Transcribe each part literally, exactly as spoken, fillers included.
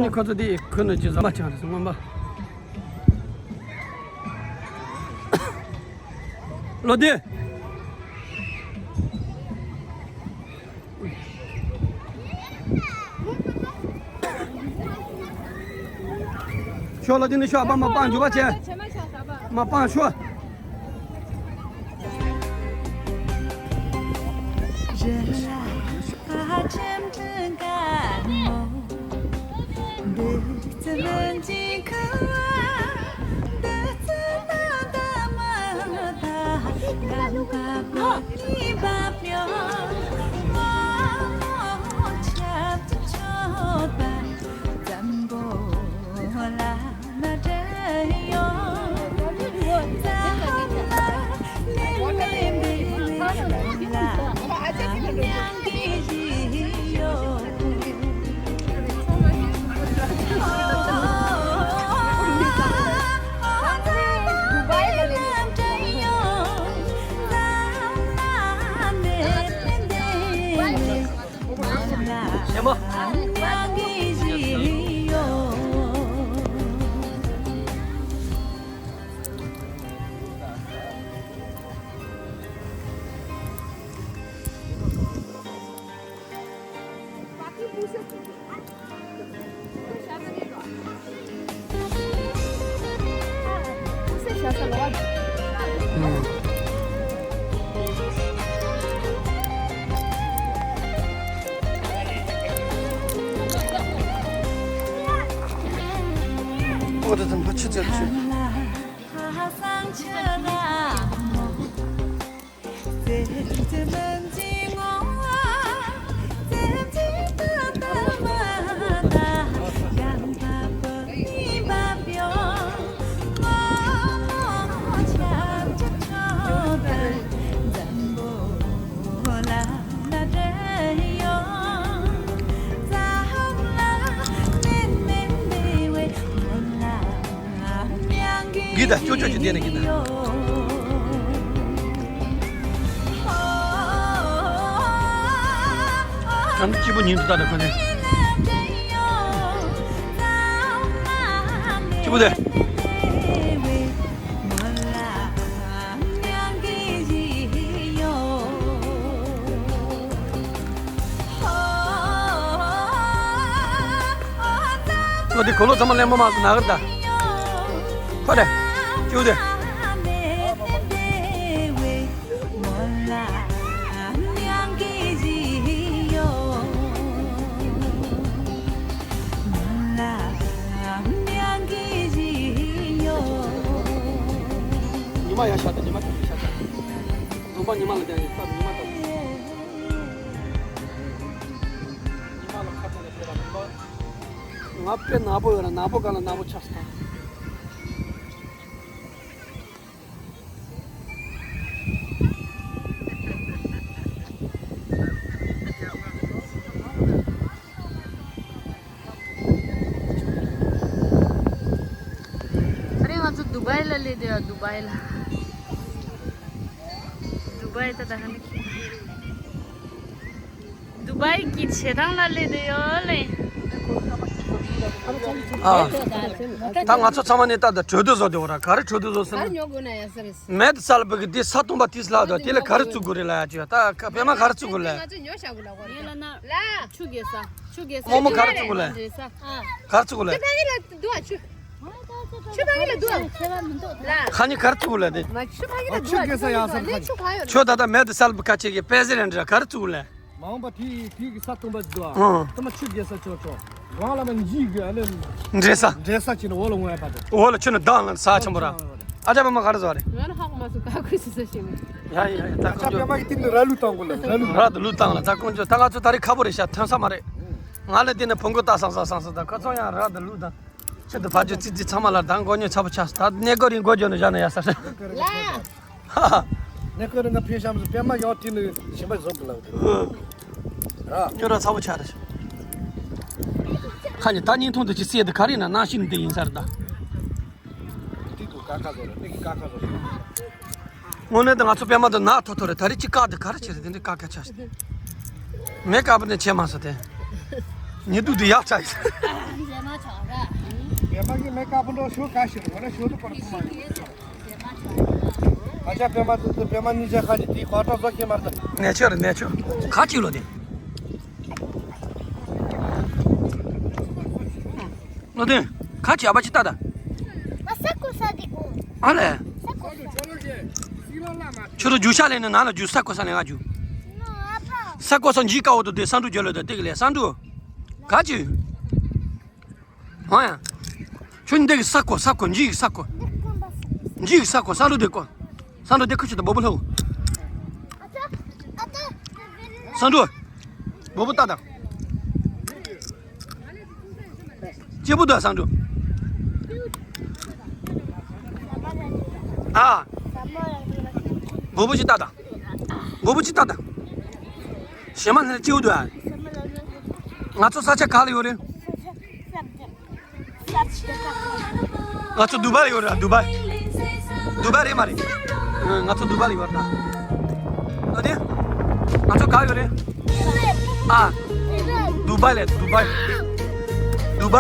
ཁོ་ཚོ་དེ་ཁོ་ནི་ཅི་ཟ་མ་ཆང་རེད་སོང་མ་པ། ལོ་དེ། ཤོག་ལ་དེ་ནི་ཤོག་པ་མ་སྤང་འཇུ་བ་བྱས། མ་སྤང་ཤོག་ཨོ་ད་དམ་པ་ཆུ་ཚད་ཆུ། གི་ད་ཅོ་ཅོ་ཅི་བསྡད་ནས་གི་ད། ཁམས་སྐྱིད་པོ་ཉིན་དུ་ལྟ་ནས་ཁོ་ནས། སྐྱིད་པོ་དེ། ཁོ་དེ་གོ་ལོ་ཚང་མ་གླེན་པ་མ་སོང་ན་གར་ད། ཁོ་དེ། སྐྱིད་པོ་དེ། ཉི་མ་ཡང་ཤར་ད། ཉི་མ་ཐོན་ཤར་ད། ནོམ་པ་ཉི་མ་ལ་རྒྱག་ཡིན་ས་ཉི་མ་ཐོན། ཉི་མ་ལ་ཁ་ཐོན་ལ་ཕེབས་པ་ནོམ་པ། ང་དཔེ་ནག་པོ་ཡོད་ན་ནག་པོ་གང་ལ་ནག་པོ་ཆགས་སོང་། ཨ་རེ་ང་ཚོ་དུ་བའི་ལ་སླེབས་བསྡད་ཡོད། དུ་བའི་ལ། དུ་བའི་ད་ད་ཧ་ནི། དུ་བའི་གི་བྱེ་ཐང་ལ་སླེབས་བསྡད་ཡོད་ལེ། ཨ། ད་ང་ཚོ་ཚང་མ་ནི་ད་ད་གྲོས་བསྡུར་བཟོ་བསྡད་ཡོད་ར། ག་རེ་གྲོས་བསྡུར་བཟོ་ཟེར་ན། ག་རེ་ཉོ་དགོས་ན་ཡ་ས་རེད། མེད་ས་ལ་བུ་གི་དེ་ས་སྟོང་པ་དེ་ལ་དོ་དེ་ལ་ག་རེ་བཙུགས་དགོས་རེད་ལ་ཡ་ཅི་ཡ། ད་ཁ་པད་མ་ག་རེ་བཙུགས་དགོས་ལ། ང་ཚོ་ཉོ་བཞག་དགོས་ལ་གོ་རེད། ལ་ཆུ་རྒྱས་ས། ཆུ་རྒྱས་ས། རྨོ་མོ་ག་རེ་བཙུགས་དགོས་ལ། རེད་ས། ག་རེ་བཙུགས་དགོས་ལ། ཆུ་ཕ་གི་ལ་འདུག་ཨ། ཆུ། ཆུ་ཕ་གི་ལ་འདུག་ཨ། ཁ་ཉིན་ག་རེ་བཙུགས་དགོས་ལ་དེ། མ་ཆུ་ཕ་གི་ལ་འདུག་ཨ། ཆུ་རྒྱས་ས་ཡང་ས་ལ་ཆུ་ག་ཡོད། ཆུ་ད་ད་མེད་དུ་སལ་བུ་ཁ་ཆེ་གི་པེ་ཟེ་རེ་འདྲ་ག་རེ་བཙུགས་དགོས་ལ། མ་འོངས་པ་དེ་དེ་གི་ས་སྟོང་པ་ཞིག་འདུག་ཨ། ཨང་། ད་མ་ཆུ་རྒྱས་ས་ཆོག་ཆོག་རང་ལ་མ་འཇིག་གི་ཨ་ནི། འདྲེ་ས། འདྲེ་ས་ཆེ་ན་འོ་ལ་འོང་ཡ་པ་དེ། འོ་ལ་ཆུ་ནི་དྭངས་ལ་ས་ཆེན་པོ་ར། ཨ་ཅག་པད་མ་ག་རེ་བཟོ་རེད། ང་ལ་ཧ་གོ་མ་སོང་། ག་ཁུལ་སུ་ས་ཞིག་མིན། ཡ་ཡ་ཡ། ད་ཨ་ཅག་པད་མ་གི་དེ་ནི་ར་ལུག་བཏང་དགོས་ལ་ར་ལུག་ར་དུ་ལུག་བཏང་ལ་ད་ཀོང་ཅོ་ད་ང་ཚོ་ད་རེས་ཁ་པོ་རེད་ཤ་ཐོན་ས་མ་རེད། ང་ལ་དེ་ནི་བོང་གུ་ལྟ་སང་ས་སང་ས་ད་ཁ་ཚོ་ཡང་ར་དུ་ལུག་དང་། ཆེད་དུ་ཕ་ཇོ་ཙི་ཙི་ཚང་མ་ལ་ད་མགོ་ཉོ་ཚ་པོ་ཆགས་སོང་། ད་གནས་སྐོར་རིང་མགོ་འཇོག་ནས་བཞག་ན་ཡ་ས་རེད། ལ། ཧ་ཧ། གནས་སྐོར་རིང་ང་ཕེབས་ཤམ་སུ་པད་མ་ཡང་དེ་ནི་ཞིམ་པ་བཟོ་དགོས་ལ། ཨ། ཁྱོད་རང་ཚ་པོ་ཆགས་རེད། ཁ་ཉིན་ད་ཉིན་ཐུང་དུ་ཅི་སེ་དུ་ག་རེ་ན་ནང་ཤིན་འདི་ཡིན་ས་རེད་ད། དེ་དུ་ཀ་ཁ་བཟོ་རེད། མིག་གི་ཀ་ཁ་བཟོ་རེད། དངོས་གནས་ད་ང་ཚོ་པད་མ་དུ་ནག་ཐོ་ཐོ་རེད། ད་རེས་ཅི་ཀ་དུ་ག་རེ་བྱེད་རེད། དེ་འདྲའི་ཀ་ཁ་ཆགས་ཤིག་དེ། མེ་ཀ་བ་ནས་ཆེ་མ་ས་དེ། ཉི་དུ་དུ་ཡག་ཆགས་ཤིག་པད་མ་གི་མེ་དཀར་པོ་འདྲ་ཞོ་ག་ཞིག་རེད། ང་ལ་ཞོ་དུ་པར་ཁུ་མ་རེད། ཨ་ཅག་པད་མ་དུ་དུ་པད་མ་ནི་ཅག་ཁ་ཅིག་དེའི་ཁ་ཏོག་བཟོ་ཁྱེད་མ་རེད། ནས་ཆོག་རེད། ནས་ཆོག་ག་ཅིག་ལོ་དེ། ལོ་དེ་ག་ཅིག་ཨ་ཕ་ཅིག་ལྟ་ད། ང་ས་ཀོ་ས་དེ་གོ། ཨ་ལས། ས་ཀོ་ས། ཁྱོད་རང་རྒྱུག་ཤ་ལེན་ནས་ནང་ལ་རྒྱུག། ས་ཀོ་ས་ལེན་ག་རྒྱུག། ས་ཀོ་ས་འཇིག་དཀའ་བོ་འདུག་དེ་སང་ཕྲུག་རྒྱུག་ལོ་དེ་སྟེགས་ལས་སང་ཕྲུག་ག་ཅིག་ཧོ་ཡ། ཁྱོད་འདི་གི་ས་ཀོ་ས་ཀོ་འཇིག་གི་ས་ཀོ། འཇིག་གི་ས་ཀོ་ས་འགྲོ་དེ་ཀོ། ས་འགྲོ་དེ་ཁུ་ཆུ་དང་སྦོ་བོ་ལྷོ། ས་འགྲོ། སྦོ་བོ་ལྟ་དང་། སྐྱིད་པོ་དང་ས་འགྲོ། ཨ། སྦོ་བོ་ཅིག་ལྟ་དང་། སྦོ་བོ་ཅིག་ལྟ་དང་། ཞེ་མ་ནི་སྐྱིད་པོ་འདུག་ཨ། ང་ཚོ་ས་ཆ་ག་ལ་ཡོད་རེད། ང་ཚོ་དུ་བ་ལ་ཡོད་རེད། དུ་བ། དུ་བ་རེད་མ་རེད། ང་ཚོ་དུ་བ་ལ་ཡོད་རེད། ཨ་དེ། ང་ཚོ་ག་ཡོད་རེད། ཨ། དུ་བ་ལ་དུ་བ། དུ་བ།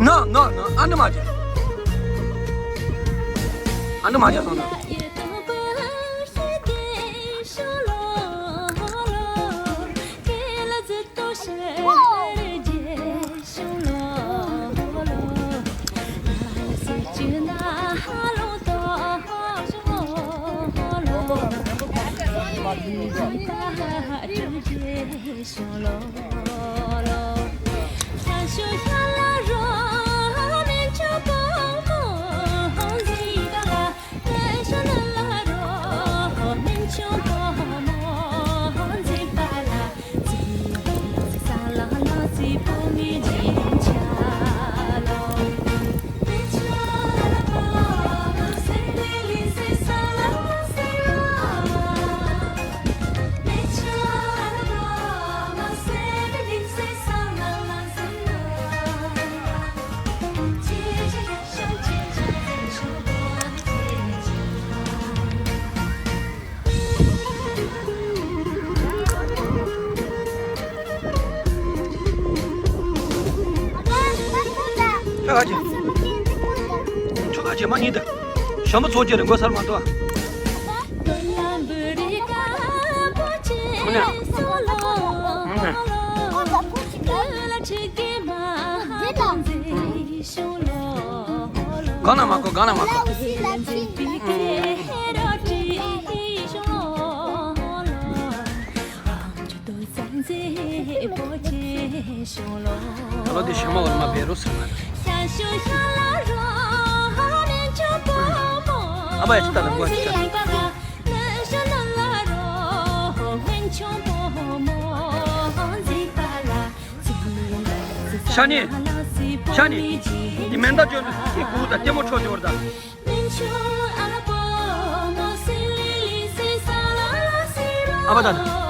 ནོ་ནོ་ནོ། ཨ་འདི་མ་བྱེད། ཨ་འདི་མ་བྱེད་སོང་ན། ཁྱོད་ག་ཅི། ཁྱོད་ག་ཅི་མ་ཉིད་དུ། ཞྭ་མོ་ཚོགས་ཀྱི་རི་མགོ་སར་མ་གཏོགས། ཁོ་ན། ཁོ་ན། གང་ན་མ་གོ་གང་ན་མ་གོ། ད་ལོ་འདི་ཞྭ་མོ་འོ་མ་བེ་རོ་ཟེར་མ་རེད། ཨ་མ་ཡ་ཅི་ལྟ་ལ་མགོ་ཅི་ལྟ། ཤ་ནི། ཤ་ནི། འདི་མེ་མདའ་བཅོས་ནས་སྐྱེ་དགུ་དང་ལྟད་མོ་འཕྲོ་བཅོས་པ་དང་། ཨ་ཕ་ད།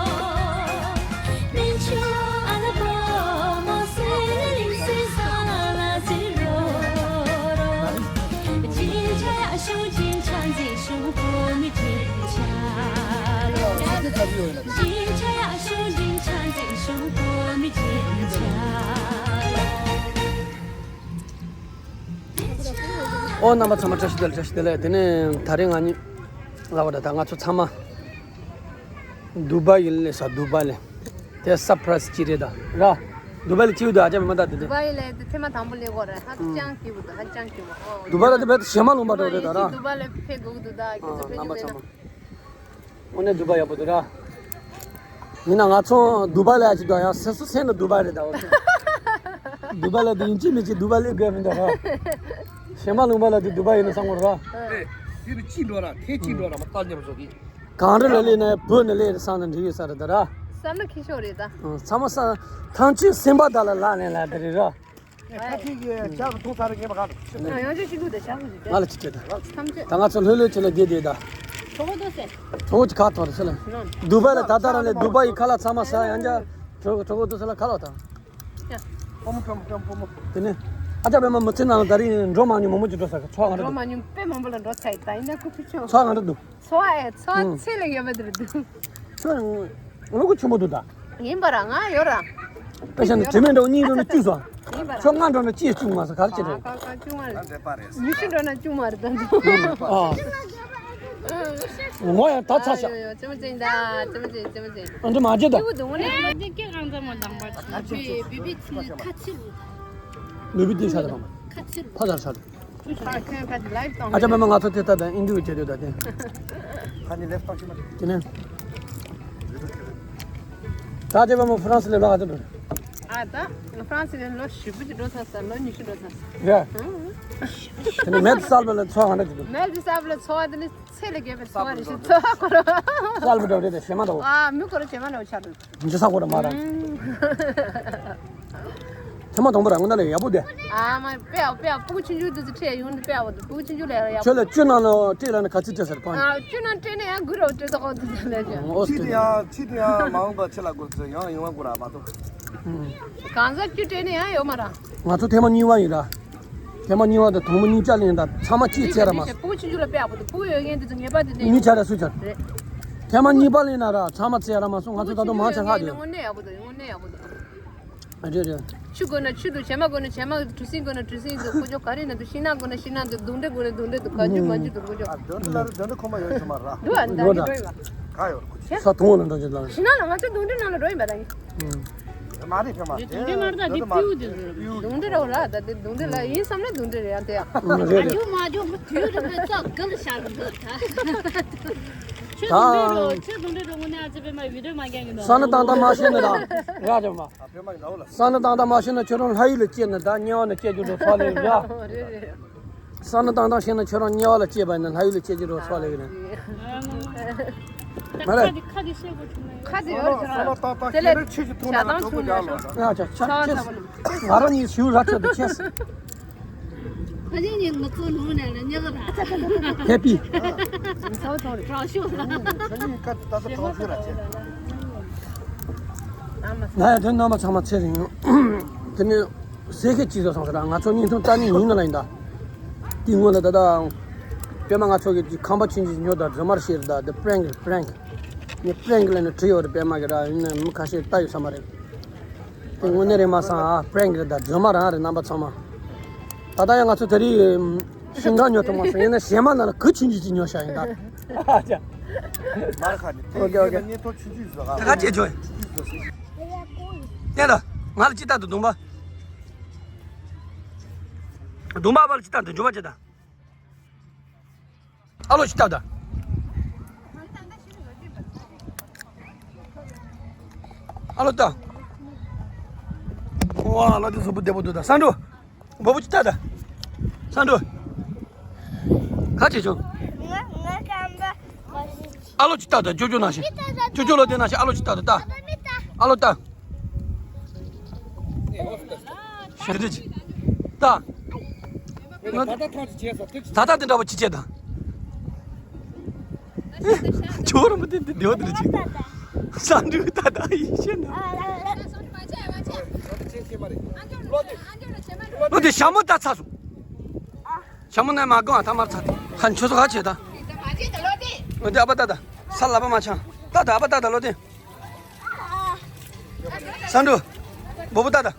ཨོ་རྣམ་པ་ཚང་མ་བཀྲ་ཤིས་བདེ་ལེགས། བཀྲ་ཤིས་བདེ་ལེགས། དེ་ནས་དེ་རིང་ང་གཉིས་ལབ་པ་ད་ད་ང་ཚོ་ཚང་མ་དུ་བ་ཡི་ལ་སླེབས་སོང་། དུ་བ་ལ་དེ་སར་པ་རའི་སི་ཅིག་རེད་ད་ར། དུ་བ་ལ་སྐྱིད་པོ་འདུག་ཨ་ཅག་མེ་མདའ་དེ་དེ། དུ་བ་ཡི་ལ་དེ་ཐེངས་མ་དང་པོ་སླེབས་ཀྱི་ཡོད་རེད། ཧ་ཅང་སྐྱིད་པོ་འདུག་ཧ་ཅང་སྐྱིད་པོ། ཨོ། དུ་བ་ལ་དེ་བས་ཞྭ་མོ་ལུང་པ་འགྲོ་རེད་ད་ར། དུ་བ་ལ་ཕེབས་དགོས་ཀྱི་འདུག་ད་ཁྱེད་ཚོ་ཕེབས་རྒྱུ་མེད་ན། དངོས་གནས་དུ་བ་ཡག་པོ་འདུག་ར། ཡིན་ན་ང་ཚོ་དུ་བ་ལ་ཡ་ཅིག་འདུག་ཡང་སེམས་སུ་སེམས་ནས་དུ་བ་རེད་ད། འོ་དུ་བ་ལ་དེ་ཡིན་གཅིག་མིན་གཅིག་དུ་བ་ལ་དགོས་མི་འདུག་ར། ཞྭ་མོ་ལུང་པ་ལ་དེ་དུ་བ་ཡིན་ན་བསམ་གྱི་ར། ཨེ། དེ་ནི་གཅིག་འགྲོ་ར་ཐེངས་གཅིག་འགྲོ་ར་མ་བཏང་སྙམ་བཟོ་གི། གངས་རི་ལ་སླེབས་ན་བོད་ནས་སླེབས་རེད་བསམ་ན་འགྲིག་ཡོད་ས་རེད་ད་ར། བསམ་ན་ཁྱི་ཤོག་རེད་ད། ཨང་། ཚང་མ་ས་ཐང་ཆེན་སེམས་པ་དག་ལ་ལག་ལེན་ལ་དེ་རེད་ར། ཁ་ཐིག་གི་ཇག་གི་ཐུག་ས་རེ་ངས་མ་ག་ལ་ཆུ་ནས། ཡང་ཅིག་ཅིག་ལུས་དེ་ཤ་ཅིག་ང་ལ་ཅིག་ཅིག་དང་། ཐམས་ཅད། ད་ང་ཚོ་ལྷོད་ལྷོད་བྱས་ན་བསྡད་བསྡད་ད། གྲོགས་པོ་འདུག་ཟེར། གྲོགས་པོ་ཅིག་ཁ་ཐོར་ཟེར་ལ། འདུག་པ་ལ་ད་ལྟ་རང་ལས་འདུག་པ་ཡི་ཁ་ལག་ཚང་མ་ཟ་ཡང་ཅག་གྲོགས་གྲོགས་པོ་འདུག་ཟེར་ལ་ཁ་ལག་དང་། ཕོ་མོ་ཕོ་མོ་ཕོ་མོ་ཕོ་མོ། དེ་ནས་ཨ་ཅག་པད་མ་མི་ཚེ་ནང་ད་རིང་འགྲོ་མ་མྱོང་མང་པོ་ཅིག་འགྲོ་ས་གི་ཚོགས་གང་འདྲ་འགྲོ་འདུག་མ་མྱོང་དཔེ་མང་པོ་ལ་འགྲོ་ཚར་ཡིན་ད་ཡིན་ན་ཁུ་ཁུ་ཆོ། ཚོགས་གང་འདྲ་འདུག་ཚོགས་ཨེ་ཚོགས་ཨང་། ཚེ་ལས་ཡོད་པ་འདི་རུ་འདུག་ཚོགས་ལུ་གུ་ཆུང་པོ་འདུག་ད། ཡིན་པ་ར་ང་ཡོད་ར། དཔེ་བཞག་ན་དྲི་མེད་འགྲོ་གཉིས་འགྲོ་ན་བཅུ་སོང་། ཡིན་པ་ར། ཁྱོད་ལྔ་འགྲོ་ན་གཅིག་བཅུ་མ་སོང་ག་རེ་བྱེད་རེད། ཁ་ཁ་བཅུ་མ་རེད། ཉི་ཤུ་འགྲོ་ན་བཅུ་མ་རེད་ད་འདུག་ཨ། ངོ་ཡང་ད་ཚ་ཤག་ཡོ་ཡོ་ཙེ་མོ་ཙེ་ད་ཙེ་མོ་ཙེ་ཙེ་མོ་ཙེ། ཨ་འདྲ་མ་བྱེད་ད། སྐྱེ་བོ་དུང་ནས་ལ་ཏིང་ཀེ་ཨང་ཙམ་མ་དང་པ་ཆ་བི་བི་བི་ཁ་ཆི། ལུས་པི་ཏིང་ཤ་དང་ཁ་ཆི། ཕ་དར་ཤ། ཁ་ཁྱོད་ཁ་ལའིབ་བཏང་། ཨ་ཅག་པད་མ་ང་ཚོ་དེ་ལྟ་དང་ཨིན་དུ་བྱེད་དུས་ད་དེ། ཁ་ནི་ལེབ་བཏང་ཤི་མ་དེ་ནས། ད་ཅག་པད་མ་ཧྥ་རན་སི་ལ་ལོག་ཨ་ཅག་འགྲོ། ཨ་ད་ཧྥ་རན་སི་ལ་ལོ་བཞི་བཅུ་འགྲོ་ཚར་ས་ལོ་ཉི་ཤུ་འགྲོ་ཚར་ས། རེད། དེ་ནས་མེད་གསར་པ་ལ་འཚོ་ག་འདྲ་ཅིག་འདུག་མེད་གསར་པ་ལ་འཚོ་བ་དེ་ནི་ཚེ་ལས་བརྒལ་བའི་འཚོ་བ་རེད་ཞེས་འཚོ་བ་ཁོ་ར། གསར་པ་འདྲ་རེད་དེ་ཞེ་མ་འདྲ་བོ། ཨ་མི་ཁོ་ར་ཞེ་མ་འདྲ་བོ་ཆགས་འདུག་འཇི་ས་ཁོ་ར་མ་ར། ཐེངས་མ་དང་པོ་ར་སྔོན་ན་ལས་ཡག་པོ་དེ། ཨ་མ་དཔེ་ཡག་དཔེ་ཡག་སྤུ་གུ་ཆུང་ཆུང་དུ་ཚུ་ཁྲིད་ཡོང་དུ་དཔེ་ཡག་པོ་འདུག་སྤུ་གུ་ཆུང་ཆུང་ལས་ཡག་པོ། ཁྱོད་ལ་བཅུ་ནང་ལ་སྤྲད་ལ་ནི་ག་ཚོད་སྤྲད་ཟེར་པ། ཨ་བཅུ་ནང་སྤྲད་ན་ཡང་དགུ་ར་སྤྲད་ཐོག་ཁོ་ཚོ་ལས་ཀྱང་། ཨོ་ཁྱི་དེ་ཡང་ཁྱི་དེ་ཡང་མ་འོངས་པ་ཁྱི་ལ་དགོས་ཚོད་ཡང་ཡོང་བ་དགོས་ར་མ་གཏོགས། གང་ཟག་བཅུ་སྤྲད་ན་ཡང་ཡོད་མ་ར། ང་ཚོ་ཐེངས་མ་གཉིས་པ་ཡིན་ར། ཐེངས་མ་གཉིས་པ་དང་དང་པོ་གཉིས་ཆ་ལེན་དང་ཚང་མ་གཅིག་བྱས་ར་མ། སྤུ་གུ་ཆུང་ཆུང་ལ་དཔེ་ཡག་པོ་འདུག་སྤུ་གུ་ཡོད་མཁན་དེ་ཚོ་ངེས་པར་དུ་ནས་གཉིས་ཆ་ར་སུ་ཆ་རེད། ཐེངས་མ་གཉིས་པ་ལེན་ན་ར་ཚང་མ་བྱས་ར་མ་སོང་ང་ཚོ་ད་དུང་མང་ཆེ་ལྷག་དེ། དངོས་གནས་ཡག་པོ་འདུག་དངོས་གནས་ཡག་པོ་འདུག་རེད་རེད། ཆུ་དགོས་ན་ཆུ་འདུག་བྱེ་མ་དགོས་ན་བྱེ་མ། གྲུ་གཟིངས་དགོས་ན་གྲུ་གཟིངས་འདུག་ཀུ་ཅོ་ག་རེ་ན་འདུག་ཤིང་ནགས་དགོས་ན་ཤིང་ནགས་འདུག་གདོང་འདྲེ་དགོས་ན་གདོང་འདྲེ་འདུག་ག་འཇུ་མ་འཇུ་འདུག་ཀུ་ཅོ། ཨ་གདོང་འདྲེ་ལ་རེ་གདོང་འདྲེ་ཁོ་མ་ཡོད་ཤོ་མ་ར། འདུག་ཨ་ད་འདི་འགྲོ་ཡིན་པ། ག་ཡོད་ཀུ་ཅོ། ས་ཐུང་ལ་འགྲོ་རྒྱུ་ལ། ཤིང་ནགས་ལ་ང་ཚོ་གདོང་འདྲེ་ནང་ལ་འགྲོ་ཡིན་པ་ད་ཡིན། མ་རེད་ཕེ་མ་དེ་གདོང་འདྲེ་མ་རེད་ད་འདི་སྤྲེའུ་དེ་རེད། གདོང་འདྲེ་ར་བ་ར་ད་འདི་གདོང་འདྲེ་ལ་ཡིན་བསམ་ན་གདོང་འདྲེ་རེད་ཡང་དེ་ཡང་། རེད་རེད། འཇུ་མ་འཇུ་མི་དུས་རིང་པོའི་ཚོགས་ག་ལ་ཤར་འདུག་ད། ཁྱོད་གདོང་འདྲེ་རོ་ཁྱོད་གདོང་འདྲེ་རོ་དངོས་གནས་ཨ་ཙི་པད་མ་བི་ཌིའོ་མ་བརྒྱབ་ཡིན་ནོ། ས་ནི་ཏང་ཏང་མ་ཤེས་ནི་ད་ར་ཅམ་པ། ས་ནི་ཏང་ཏང་མ་ཤེས་ན་ཁྱོད་རང་ལྷ་ཡུལ་ལ་སྐྱེས་ན་ད་དམྱལ་བ་ན་སྐྱེ་རྒྱུ་འགྲོ་ཚོགས་ལས་ཡོད་ར། རེད་རེད། ས་ནི་ཏང་ཏང་ཤེས་ན་ཁྱོད་རང་དམྱལ་བ་ལ་སྐྱེས་པ་ཡིན་ན་ལྷ་ཡུལ་ལ་སྐྱེ་རྒྱུ་འགྲོ་ཚོགས་ལས་ཡོད་ན། མ་རེད། ཁ་དེ་ཤེས་དགོས་བྱུང་ན་ཡོད། ཁ་དེ་ཡོད་ཁྱོད་རང་དེ་ལས་ཇ་དང་ཆུ་མེད་ཤོག་ང་ཆ་ཆ་ཆེས་ང་རང་གཉིས་ཞུ་ར་ཆ་དུ་ཆེས། ཁ་ཅིག་ཉིན་ང་ཚོ་ལུང་ནས་ལ་ཉེ་གི་ར། ཧེ་པི། ཚ་བ་ཚ་བ་རེད། གྲང་ཤོས་ལ། ཁ་ཅིག་ད་ཚ་གྲང་ཤོས་ར་ཆེ། ང་ཡང་དོན་རྣམ་པ་ཚང་མ་ཚེ་རིང་། དེ་ནི་ཟས་ཁེ་ཅིག་བཟོ་སོང་ཟེར་ང་ཚོ་བརྙན་ཐུང་ལྟ་ནི་ཡིན་ན་ལ་ཡིན་ད། དེ་སྔོན་ལ་ད་ལྟ། པད་མ་ང་ཚོ་གི་ཁང་པ་ཆུང་ཆུང་ཉོ་ད་རྫུན་མར་བཤད་རེད་ད་དེ་པྲེང་གི་པྲེང་གི། ངས་པྲེང་གི་ལ་ནི་བྲིས་ཡོད་རེད་པད་མ་གི་ར་ཡིན་ན་མི་ཁ་ཤས་ལྟ་ཡོད་ས་མ་རེད། དེ་དངོས་གནས་རེད་མ་སང་ཨ་པྲེང་རེད་ད་རྫུན་མ་རང་རེད་རྣམ་པ་ཚང་མ། ད་ལྟ་ཡང་ང་ཚོ་དེ་རིང་ཤིང་སྒང་ཉོ་ཐུབ་མ་སོང་ཡིན་ན་གཞན་མ་ན་ལ་གུ་ཆུང་ཆུང་ཅིག་ཉོ་ཤག་ཡིན་ད། ཨ་ཅག་མར་ཁ་ནི་ཨོ་ཀེ་ཨོ་ཀེ། དེ་ཡིན་ན་ཐོ་ཆུང་ཆུང་བཟོ་ག་ད་ག་ཅེས་ཇོ་ཡིན། ཡིན་ད། ང་ལ་ཅི་ལྟ་འདུག་གདོང་པ། གདོང་པ་བ་ལ་ཅི་ལྟ་འདུག་འཇུ་བ་ཅི་ལྟ། ཨ་ལོ་ཅི་ལྟ་ད། ཨ་ལོ་ལྟ། ཝ་ལོ་དེ་གཟུགས་པོ་བདེ་པོ་འདུག་ད་སང་འགྲོ། བ་བུ་ཅི་ལྟ་ད། སང་འགྲོ། ག་ཅེ་ཆུ། ང་ང་སྐམ་པ་མ་ཤི། ཨ་ལོ་ཅི་ལྟ་ད་ཅོ་ཅོ་ན་ཤི། ཅོ་ཅོ་ལོ་དེ་ན་ཤི་ཨ་ལོ་ཅི་ལྟ་ད་ད། ཨ་ལོ་ལྟ། ཤ་རི་ཅི། ད། ད་ད་དེ་འདྲ་བ་ཅི་བྱེད་དང་། ཇོ་ར་མ་དེ་འདི་འདི་བ་དེ་ཅི། ས་འདྲུ་ད་ད་ཡི་ཤེས་ན། ལོ་དེ་ཞྭ་མོ་ད་ཚ་སོང་། ཞྭ་མོ་ན་མ་གང་ཐ་མར་ཚ་དེ་ཧན་ཆོ་སོ་ག་བྱེད་དང་། ལོ་དེ་ཨ་པ་ད་ད་ས་ལ་པ་མ་ཆང་ད་ད་ཨ་པ་ད་ད་ལོ་དེ། སང་འགྲོ། བོ་བོ་ཏ་ཏ།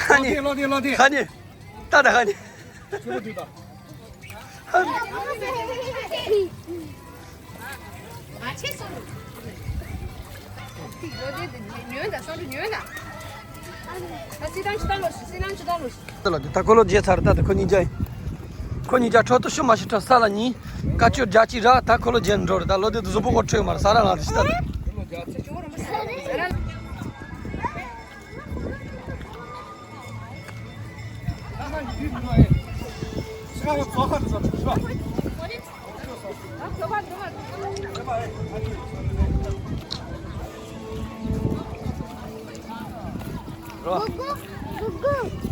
ཧ་ནི། ལོ་དེ་ལོ་དེ། ཧ་ནི། ཏ་ཏ་ཧ་ནི། ཆུ་བོ་དུས་ད། ད་ཁོ་ལོ་བརྗེད་ཚར་ད་ད་ཁོ་གཉིས་ཀྱི། ཁོ་གཉིས་ཀྱི་ཁྲོད་དུ་ཤུ་མ་ཤི་ཁྲོད་ས་ལ་ཉིན་དཀའ་སྤྱད་རྒྱ་ཆེ་ར་ད་ཁོ་ལོ་བརྗེད་འགྲོ་རེད་ད་ལོ་དེ་དུ་གཟུགས་པོ་ཁོ་ཁྲོད་མ་རེད་ས་ར་ལ་དུ་ཤི་ད་དུ།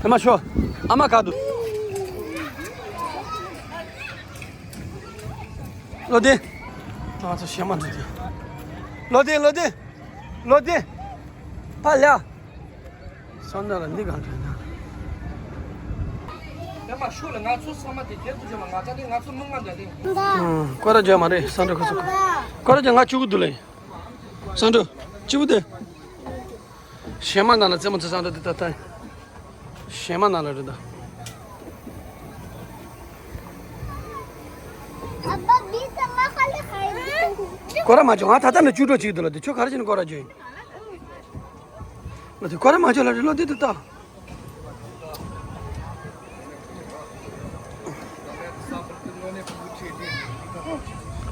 ཕེ་མ་ཤོ། ཨ་མ་ག་འདུག་ལོ་དེ། ང་ཚོ་ཞེ་མ་འདུག་དེ། ལོ་དེ་ལོ་དེ། ལོ་དེ། ཕ་ལ། སོང་ན་ལ་འདི་གང་དྲན་ན། ཨ་མ་ཤོག་ལ། ང་ཚོ་ཚང་མ་དེ་ཁྱེད་ཚོ་བྱོས་མ། ང་ཚ་དེ་ང་ཚོ་མི་ང་འདྲ་དེ། ཨང་། སྐོར་ར་བརྒྱབ་མ་རེད། སང་ཏྲོ་ཁོ་ཚོ་སྐོར་ར་བརྒྱབ། ང་ཆུ་གུ་འདུག་ལེ། སང་ཏྲོ་ཆུ་གུ་དེ། ཞེ་མ་ན་ལ་རྩེད་མོ་རྩེ། སང་ཏྲོ་དེ་ད་ལྟ་ཞེ་མ་ན་ལ་རེད་ད། སྐོར་ར་མ་བྱོས། ང་ད་ལྟ་ནས་བཅུ་དྲུག་ཅིག་འདུག་ལ། དེ་ཁྱོད་ག་རེ་བྱས་ནས་སྐོར་ར་བྱོས་ཡིན། ལོ་དེ་སྐོར་ར་མ་བྱོས་ལ་རེད། ལོ་དེ་དེ་ལྟ།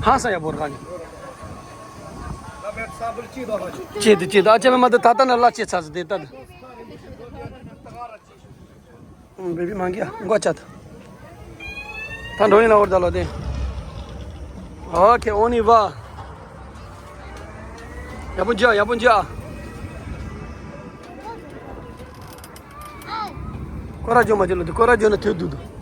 ཧང་སང་ཡག་པོ་རེད་ཁ་ནི། ཅེས་དེ་ཅེས་དེ། ཨ་ཅེ་མེ་མ་དེ་ད་ལྟ་ནས་ལ་ཅེས་ཚ་ཟེར་དེ་ལྟ་དེ། ཨུམ། བེ་བི་མང་གི་ཡ་མགོ་ཆ་ད། ད་འགྲོ་ཡིན་ན་འོར་ད་ལོ་དེ། ཨོ་ཁེ། ཨོ་ནི་བ། ཡག་པོ་འཇགས། ཡག་པོ་འཇགས། སྐོར་ར་འཇོག་མ་བྱེད་ལོ་དེ། སྐོར་ར་འཇོག་ན་དུས་འདུག་འདུག།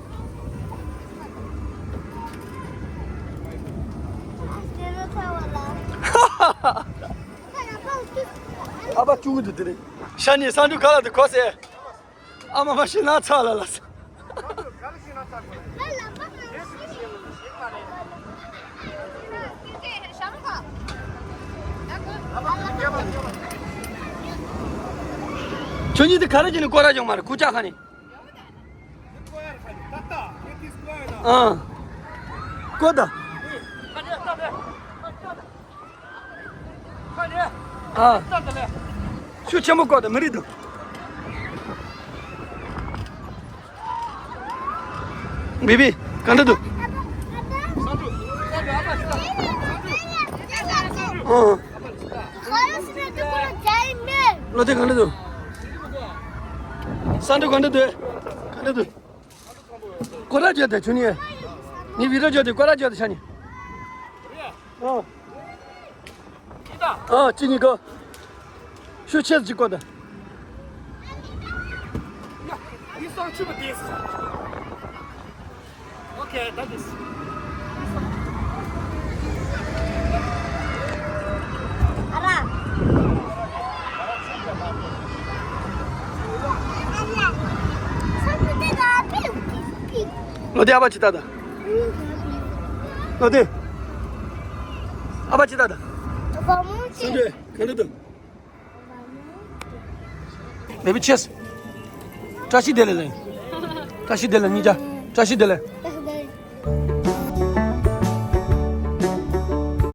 ཨ་ཕ་ཅུང་གི་འདུག་དེ་རེད། ཤ་ཉེ་སང་འབྲུ་ག་ལ་དུ་གོ་སེ། ཨ་མ་མ་ཤི་ན་ཚ་ལ་ལ་ས། ཁྱོད་གཉིས་དེ་ག་རེ་བྱས་ནས་སྐོར་ར་བྱུང་མ་རེད། ཁུ་ཅག་ཁ་ནས། ཨ། སྐོར་ད། ཨ། ཤུགས་ཆེན་པོ་བཀོག་དང་མི་རིགས་དང་། བི་བི། ག་འདྲ་འདུག། ཨ། ལོ་དེ་ག་འདྲ་འདུག། སང་ཏྲོ་ག་འདྲ་འདུག། ག་འདྲ་འདུག། སྐོར་ར་བརྒྱབ་དེ་ཆུ་ནི། ནི་བི་ར་བརྒྱབ་དེ་སྐོར་ར་བརྒྱབ་དེ་ཆ་ནི། ཨ། ཨ། ཅི་ནི་གོ། ཤུ་ཆེ་ཅིག་གོ་ད། Okay, that is. ལོ་དེ་ཨ་བ་ཅི་ད་ད། ལོ་དེ། ཨ་བ་ཅི་ད་ད། སང་ཏྲོ་ག་འདྲ་འདུག། བེ་བི་ཆེས། བཀྲ་ཤིས་བདེ་ལེགས་ལེན། བཀྲ་ཤིས་བདེ་ལེགས་གཉིས་ཀ། བཀྲ་ཤིས་བདེ་ལེགས།